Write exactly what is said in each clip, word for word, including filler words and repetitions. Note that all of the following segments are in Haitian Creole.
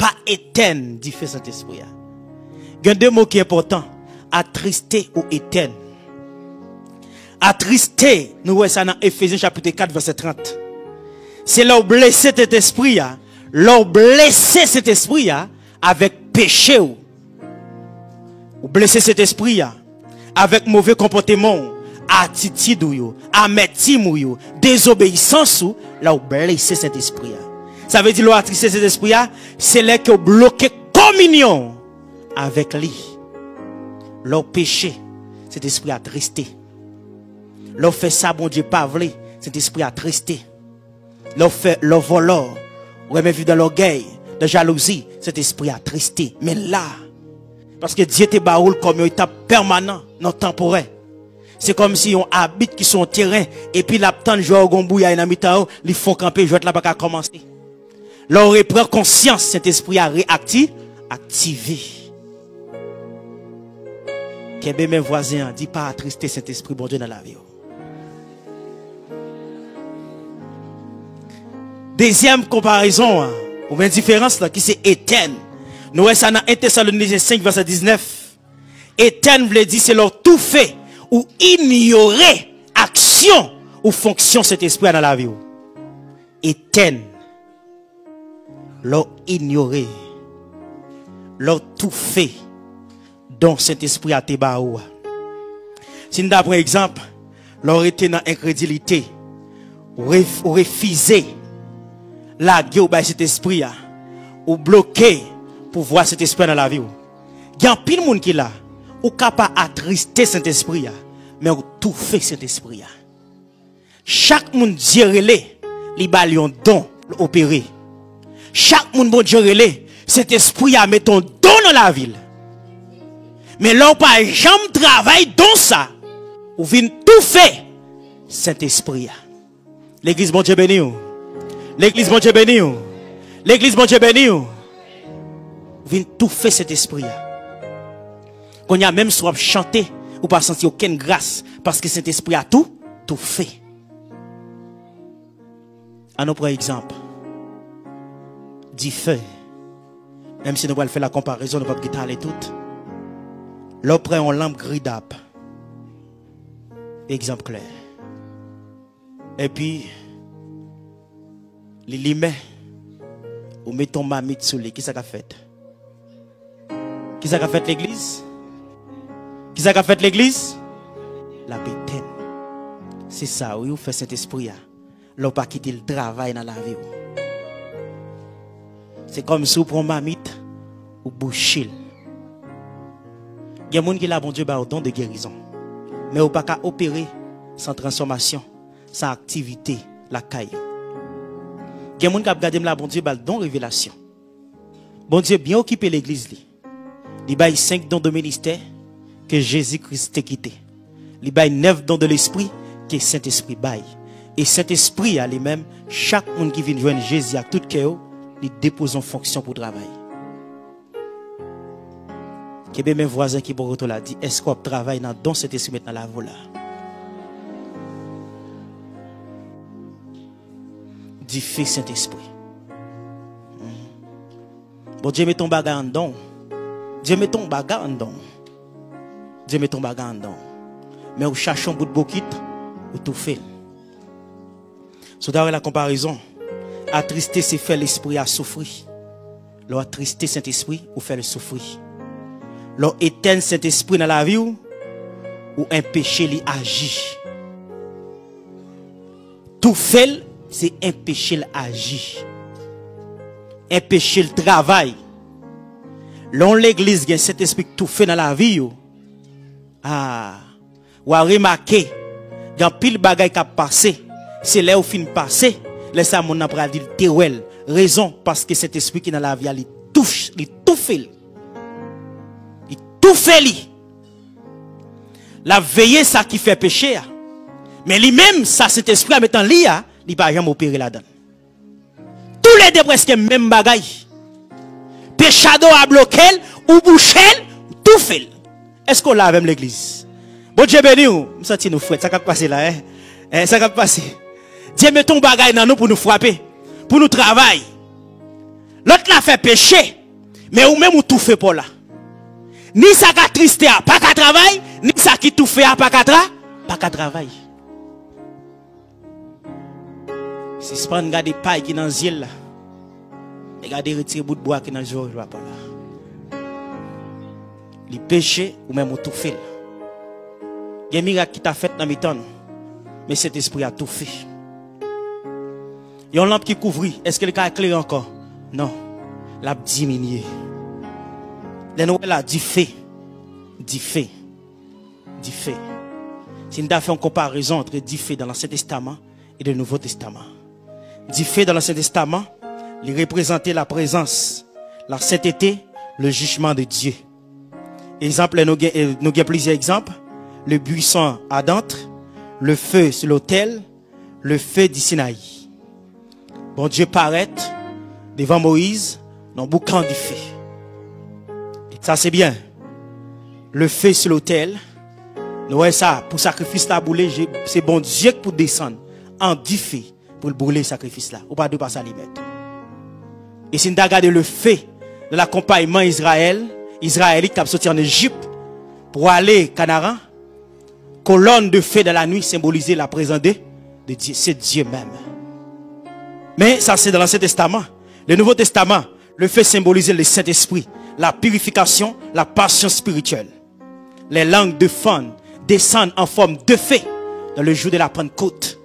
pa etèn dife Sentespri a. Gen de mo ki enpòtan, atriste ou etèn. Atriste, nou wè sa nan Efezyen chapit kat vèsè trant. Se lè w blese Sentespri a, lè w blese Sentespri a avèk peche w. Ou blese Sentespri a avèk move konpòteman w, atitid ou yo, amètim ou yo, dezobeyisans ou, lè w blese Sentespri a. Sa vle di lè w atriste Sentespri a, se lè ke w bloke kominyon avèk li. Lè w peche, Sentespri a triste. Lè w fè sa Bondye pa vle, Sentespri a triste. Lè w fè, lè w vòlò, ou renmen viv nan lògèy, nan jalouzi, Sentespri a triste. Men la, paske Dye te ba ou l kòm yon etap pèmanan, non tanporè. Se kòmsi yon abit ki sou yon teren, epi l ap tann jwè yo gon bouyay nan mitan yo, li fon kanpe, jwèt la pa ka kòmanse. Lè w repran konsyans, Sentespri a reakti-, aktive. Kenbe men vwazen an, di pa atriste Sentespri Bondye nan lavi w. Dezyèm konparezon an, oubyen diferans lan, ki se etèn. Nou wè sa nan en Tesalonisyen senk, vèsè diznèf. Etèn vle di se lè w toufe ou inyore aksyon ou fonksyon Sentespri a nan lavi w. Etèn. Lè w inyore, lè w toufe don Sentespri a te ba ou a. Si n ta pran egzanp, lè w rete nan enkredilite, ou ref-, ou refize lage w bay Sentespri a, ou bloke pouvwa Sentespri a nan lavi w. Gen anpil moun ki la, ou ka pa atriste Sentespri a, men ou toufe Sentespri a. Chak moun Dye rele, li ba l yon don, l opere. Chak moun Bondye rele, Sentespri a mete yon don nan lavi l. Men lè w pa janm travay don sa, ou vin toufe Sentespri a. Legliz, Bondye beni w. Legliz, Bondye beni w. Legliz, Bondye beni w. Ou vin toufe Sentespri a. Kounye a, menm si w ap chante, ou pa santi okenn gras, paske Sentespri a tou toufe. An nou pran egzanp dife. Menm si nou pral fè la konparezon, nou p ap gentan ale tout. Lè w pran yon lanp gridap, egzanp klè, epi li limen, ou mete yon mamit sou li, kisa k ap fèt? Kisa k ap fèt, legliz? Kisa k ap fèt, legliz? L ap etèn. Se sa, wi, ou fè Sentespri a, lè w pa kite l travay nan lavi w. Se kòmsi w pran yon mamit, ou bouche l. Gen moun ki la, Bondye ba yo don de gerizon, men ou pa ka opere san transfòmasyon, san aktivite lakay ou. Gen moun k ap gade m la, Bondye ba l don revelasyon. Bondye byen okipe legliz li. Li bay senk don de ministè ke Jezi Kris te kite. Li bay nèf don de lespri ke Sentespri bay. E Sentespri a li menm, chak moun ki vin jwenn Jezi ak tout kè yo, li depoze yon fonksyon pou travay. Kenbe men vwazen ki bò kote w la, di, èske w ap travay nan don Sentespri met nan lavi w la? Dife Sentespri. Bondye mete yon bagay anndan w. Dye mete yon bagay anndan w. Dye mete yon bagay anndan w. Men ou chache yon bout bokit, ou toufe l. Si w ta wè la konparezon, atriste se fè lespri a soufri. Lè w atriste Sentespri, ou fè l soufri. Lè w etèn Sentespri nan lavi w, ou enpeche li aji. Toufe l, se enpeche l aji. Enpeche l travay. Lè yon legliz gen Sentespri k toufe nan lavi yo, a, w a remake, gen anpil bagay k ap pase. Se lè yo fin pase, lè sa moun nan pral di l te wè l. Rezon, paske Sentespri ki nan lavi a, li touch-, li toufe l. Li toufe li. L ap veye sa ki fè peche a. Men li menm, sa Sentespri a met an li a, li pa janm opere ladan l. Toulede prèske menm bagay. Pechado a bloke l, ou bouche l, ou toufe l. Èske w la avè m, legliz? Bondye beni w. M santi nou frèt. Sa k ap pase la, en? En, sa k ap pase? Dye mete yon bagay nan nou pou nou frape, pou nou travay. Lòt la fè peche, men ou menm ou toufe pa w la. Ni sa k atriste a pa ka travay, ni sa ki toufe a pa ka tra, pa ka travay. Sispann gade pay ki nan zye l la. E gade retire bout bwa ki nan zye w la pa la. Li peche, ou menm ou toufe l. Gen mirak ki ta fèt nan mitan nou, men Sentespri a toufe. Yon lanp ki kouvri, èske l ka klere ankò? Non. L ap diminye. Lè nou wè la, dife, dife, dife. Si n ta fè yon konparezon ant dife dan Lansyen Testaman e le Nouvo Testaman. Dife dan Lansyen Testaman, li reprezante la prezans, la sentete, le jijman de Dye. Egzanp, lè nou gen, eh, nou gen plizyè egzanp, le buisson ardent, le feu sur l'autel, le feu du Sinaï. Bondye parèt devan Moyiz nan boukan dife. E sa se byen. Le feu sur l'autel, nou wè sa, pou sakrifis la boule, je- se Bondye k pou desann an dife pou l boule sakrifis la. Ou pa dwe pase alimèt. E si n ta gade le feu nan lakonpayman Izrayèl, Izrayelit k ap soti ann Ejip pou ale Kanaran, kolòn de feu dans la nuit senbolize la prezans de, de Dye. Se Dye menm. Men sa se dan Lansyen Testaman. Le Nouvo Testaman, le feu senbolize le Sentespri, la purification, la passion spirituelle. Les langues de feu descendent en forme de feu dans le jour de la Pentecôte.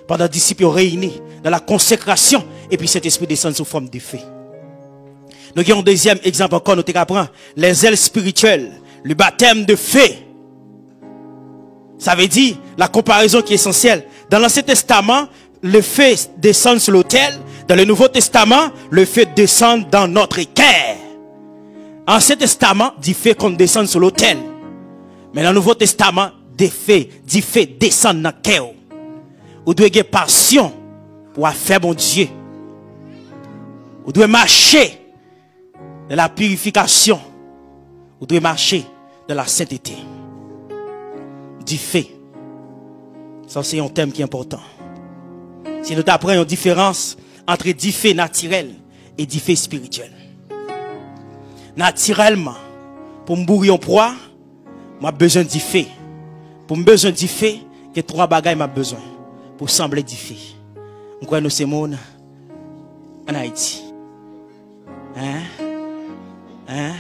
Pandan disip yo reyini nan la konsekrasyon, epi Sentespri desann sou fòm dife. Nou gen yon dezyèm egzanp ankò, nou te ka pran, les ailes spirituelles, le baptême de feu. Sa vle di, la konparezon ki esansyèl. Dan Lansyen Testaman, le feu descend sur l'autel. Dans le Nouveau Testament, le feu descend dans notre cœur. Ansyen Testaman, dife konn desann sou lotèl. Men nan Nouvo Testaman, dife, dife desann nan kè w. Ou dwe gen pasyon pou afè Bondye. Ou dwe mache nan la purification. Ou dwe mache nan la sentete. Dife. Sa se yon tèm ki enpòtan. Si nou ta pran yon diferans ant dife natirèl e dife espirityèl. Natirèlman, pou m bouri yon pwa, m ap bezwen dife. Pou m bezwen dife, gen twa bagay m ap bezwen pou sanble dife. M kwè nou se moun ann Ayiti. Hein? Hein?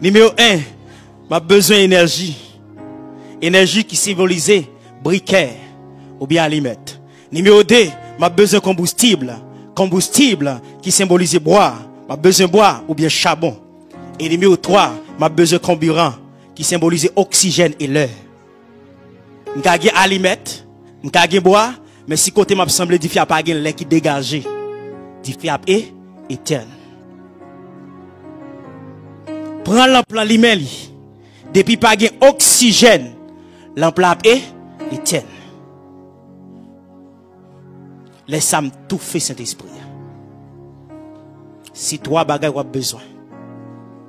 Nimewo en, m ap bezwen enèji. Enèji ki senbolize brikè oubyen alimèt. Nimewo de, m ap bezwen konboustib. Konboustib ki senbolize bwa. M ap bezwen bwa oubyen chabon. E nimewo twa, m ap bezwen kanbiran ki senbolize oksijèn e lè. M ka gen alimèt, m ka gen bwa, men si kote m ap sanble dife a pa gen lè ki degaje, dife ap e, etèn. Pran lanp lan, limen li. Depi pa gen oksijèn, lanp la ap e, etèn. Lè sa m toufe Sentespri a. Se twa bagay w ap bezwen.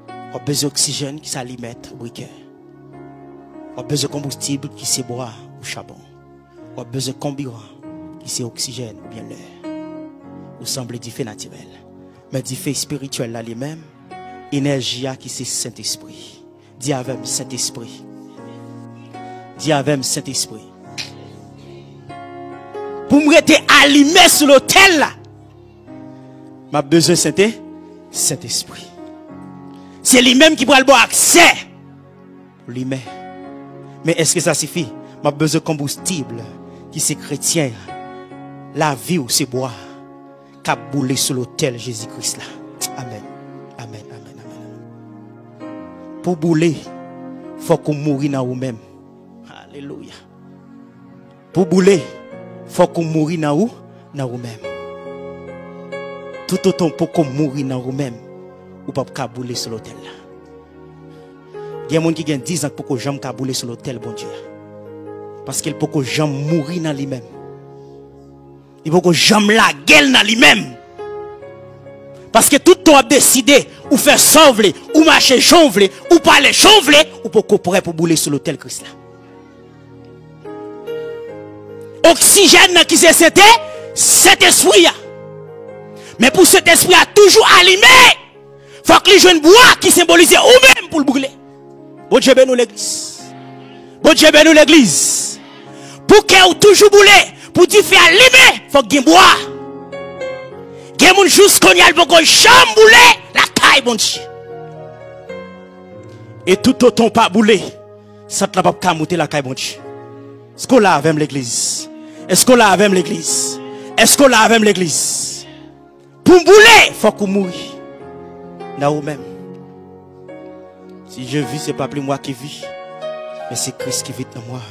W ap bezwen oksijèn ki se alimèt, brikè. W ap bezwen konboustib ki se bwa ou chabon. W ap bezwen kanbiran ki se oksijèn oubyen lè. Ou sanble dife natirèl. Men dife espirityèl la li menm, enèji a ki se Sentespri. Di avè m, Sentespri. Di avè m, Sentespri. Pou m rete alime sou lotèl la, m ap bezwen Sente, Sentespri. Se li menm ki pral ba w aksè pou limen. Men èske sa sifi? M ap bezwen konboustib ki se kretyen an. Lavi w se bwa k ap boule sou lotèl Jezi Kris la. Amèn. Amèn, amèn, amèn, amèn. Pou boule, fòk ou mouri nan ou menm. Alelouya. Pou boule, fòk ou mouri nan ou, nan ou menm. Toutotan w poko mouri nan ou menm, ou p ap ka boule sou lotèl la. Gen moun ki gen diz an k poko janm ka boule sou lotèl Bondye a. Paske l poko janm mouri nan li menm. Li poko janm lage l nan li menm. Paske tout tan w ap deside, ou fè sa w vle, ou mache jan w vle, ou pale jan w vle, ou poko prè pou boule sou lotèl Kris la. Oksijèn nan ki se Sente, Sentespri a. Men pou Sentespri a toujou alime, fòk li jwenn bwa ki senbolize ou menm pou l brile. Bondye beni w, legliz. Bondye beni w, legliz. Pou kè w toujou boule, pou dife a limen, fòk gen bwa. Gen moun jis kounye a l poko janm boule lakay Bondye. E toutotan w pa boule, sant lan p ap ka moute lakay Bondye. Èske w la avè m, legliz? Èske w la avè m, legliz? Èske w la avè m, legliz? Pou m boule, fòk ou mouri nan ou menm. Si je vis, c'est pas plus moi qui vis, mais c'est Christ qui vit en moi.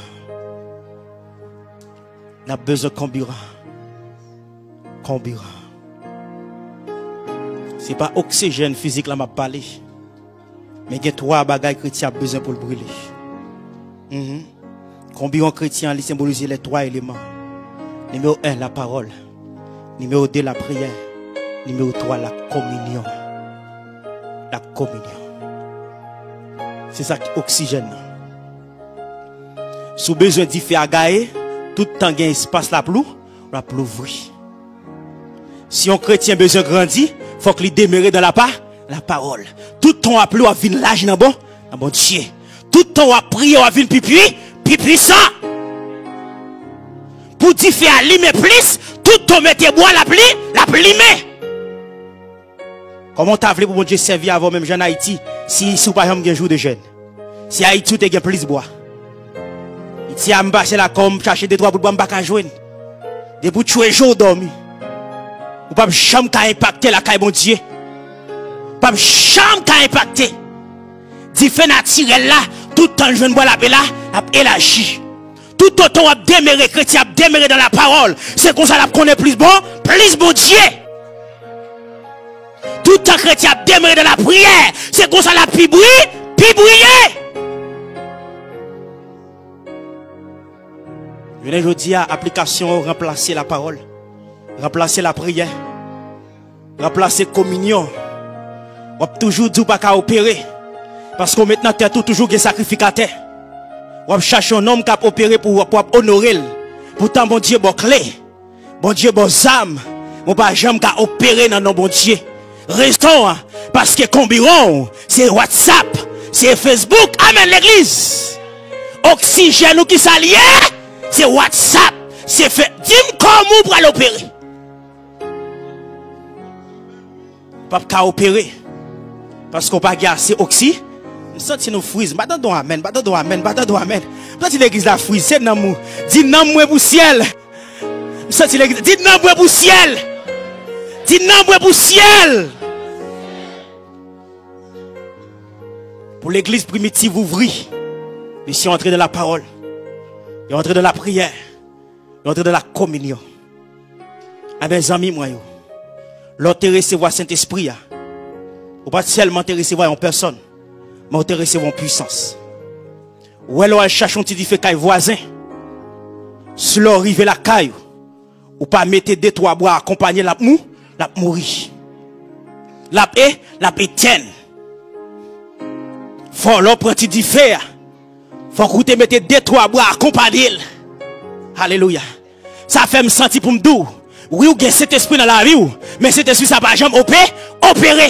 N ap bezwen konbiran. Konbiran. Se pa oksijèn fizik la m ap pale. Men gen twa bagay kretyen ap bezwen pou l brile. Mhm. Konbiran kretyen an, li senbolize les trois éléments. Nimewo en, lapawòl. Nimewo de, lapriyè. Nimewo twa, lakominyon. Lakominyon. Se sa ki oksijèn nan. Si w bezwen dife a gaye, tout tan gen espas l ap lou, l ap louvri. Si yon kretyen bezwen grandi, fòk li demere dan lapa, lapawòl. Tout tan w ap li, w ap vin laj nan bon, nan Bondye. Tout tan w ap priye, w ap vin pi pwi, pi pwisan. Pou dife a limen plis, tout tan w mete bwa, l ap li, l ap limen. Kòman w ta vle pou Bondye sèvi avè w menm jan ann Ayiti, si, si w pa janm gen jou de jèn? Si Ayiti ou te gen plis bwa. Iti a m pase lakò m chache de twa bout bwa m pa ka jwenn. Depi w tchwe je w dòmi. Ou p ap janm ka enpakte lakay Bondye. Ou p ap janm ka enpakte. Dife natirèl la, tout tan l jwenn bwa l ap ela, l ap elaji. Toutotan w ap demere, kretyen ap demere nan lapawòl, se konsa l ap konnen plis bon, plis Bondye. Toutan kretyen ap demere nan lapriyè, se konsa l ap pi bri, pi briye. Jounen jodi a, aplikasyon yo ranplase lapawòl, ranplase lapriyè, ranplase kominyon. W ap toujou di w pa ka opere, paske w met nan tèt ou toujou gen sakrifikatè. W ap chache yon nonm k ap opere pou, pou w ap onore l. Poutan Bondye ba w kle. Bondye ba w zam, men w pa janm ka opere nan non Bondye. Rezon an, paske konbiran w, se WhatsApp, se Facebook. Amèn, legliz. Oksijèn ou ki sa l ye? Se WhatsApp, se fe-, di m kòman w pral opere. P ap ka opere. Paske w pa gen ase oksi. M santi nou friz. M pa tande yon amèn, m pa tande yon amèn, m pa tande yon amèn. M santi legliz la friz. Se nanm ou. Di nanm mwen pou syèl. M santi legliz. Di nanm mwen pou syèl. Di nanm mwen pou syèl. Pou legliz primitiv ouvri, mesye antre nan lapawòl. Yo antre nan lapriyè. Yo antre nan lakominyon. Enben, zanmi mwen yo, lè w te resevwa Sentespri a, ou pa t sèlman te resevwa yon pèsòn, men w te resevwa yon pwisans. Ou wè, lè w al chache yon ti dife kay vwazen, si lè w rive lakay ou, ou pa mete de twa bwa akonpanye l, l ap mou, l ap mouri. L ap e, l ap etèn. Fò lè w pran ti dife a, fòk ou te mete de twa bwa akonpanye l. Alelouya. Sa fè m santi pou m di w, wi, ou gen Sentespri nan lavi w, men Sentespri sa pa janm ope-, opere.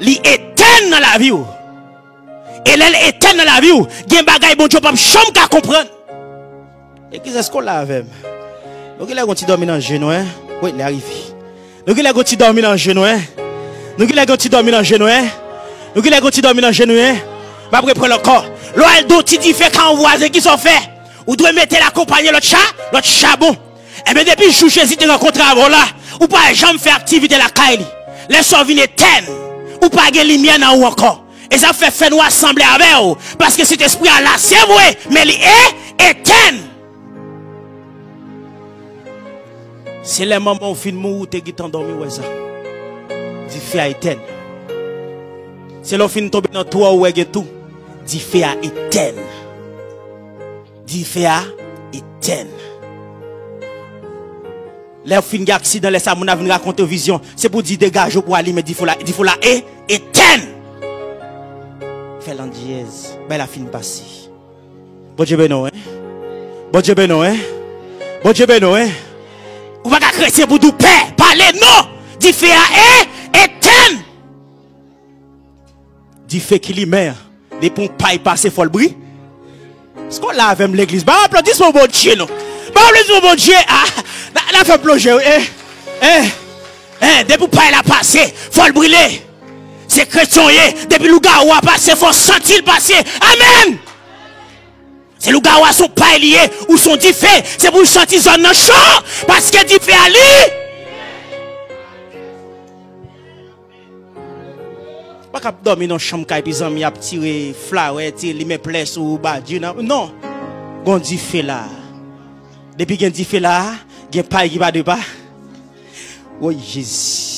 Li etèn nan lavi w. E lè l etèn nan lavi w, gen bagay Bondye w p ap janm ka konprann. Legliz, èske w la avè m? Nou genlè gon ti dòmi nan je nou, en? Wi, li arive. Nou genlè gon ti dòmi nan je nou, en? Nou genlè gon ti dòmi nan je nou, en? Nou genlè gon ti dòmi nan je nou, en? M ap reprann ankò. Lè w al do ti dife kay yon vwazen, kisa w fè? Ou dwe mete l akonpanye lòt cha-, lòt chabon. Enben, depi jou Jezi te rankontre avè w la, ou pa janm fè aktivite lakay li. Lè sa w vin etèn, ou pa gen limyè nan ou ankò. E sa fè fènwa sanble avè w, paske Sentespri a la, se vre, men li e-, etèn. Se lè manman w fin mouri, ou te gentan dòmi, w wè sa. Dife a etèn. Se lè w fin tonbe nan twou a, ou wè gen twou. Dife a etèn. Dife a etèn. Lè w fin gen aksidan, lè sa moun nan vin rakonte w vizyon, se pou di degaje w pou w alimen dife w la, dife w la e, etèn. Fè landyèz, bay la fin pase. Bondye beni w, en. Bondye beni w, en. Bondye beni w, en. Ou pa ka kretyen pou di w pè, pale, non. Dife a e etèn. Dife ki limen an, depi yon pay pase, fò l bri. Èske w la avè m, legliz? Ba aplodisman Bondye, non. Ba aplodisman Bondye. Ah, n a, n a fè plonje, wi. Eh, eh, eh, depi pay la pase, fò l brile. Se kretyen w ye. Depi lougawou a pase, fò w santi l pase. Amèn. Se lougawou a, se yon pay li ye, ou se yon dife. Se pou l santi zòn nan cho, paske dife a li. Pa ka ap dòmi nan chanm kay, epi zanmi ap tire flawè, tire limen plè sou ou, badji nan, non. Gon dife la. Depi gen dife la, gen pay ki pa de pa. Woy, Jezi.